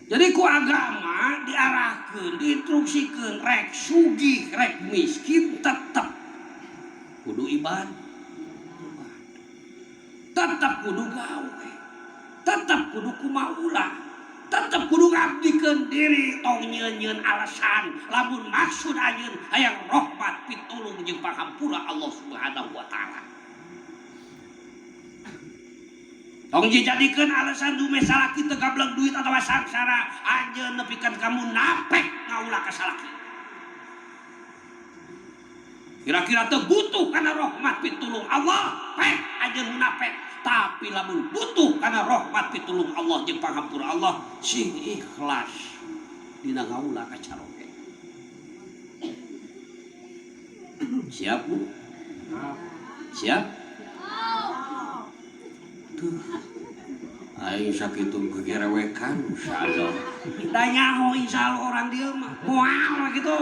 Jadi ku agama diarahkeun, diinstruksikeun rek sugih rek miskin tetep kudu ibadah. Tetep kudu gawe. Tetep kudu kumaula. Tetep kudu ngabdikeun diri tong nyieun-nyieun alasan lamun maksud anjeun hayang rahmat pitulung jeung panghampura Allah Subhanahu wa taala. Tong dijadikeun alasan dume salaki teu gablek duit atawa sangsara anjeun nepikeun ka munafik ngaulah ka salaki. Kira-kira teu butuh kana rahmat pitulung Allah, pek anjeun munafik. Tapi lamun butuh kana rahmat pitulung Allah jeung panghampura Allah, sing ikhlas dina ngaulah ka caroge. Siap Bu? Siap? Tuh. Aing sakitu gegerewekan insyaallah. Da nyaho insyaallah orang dieu mah. Moal gitu.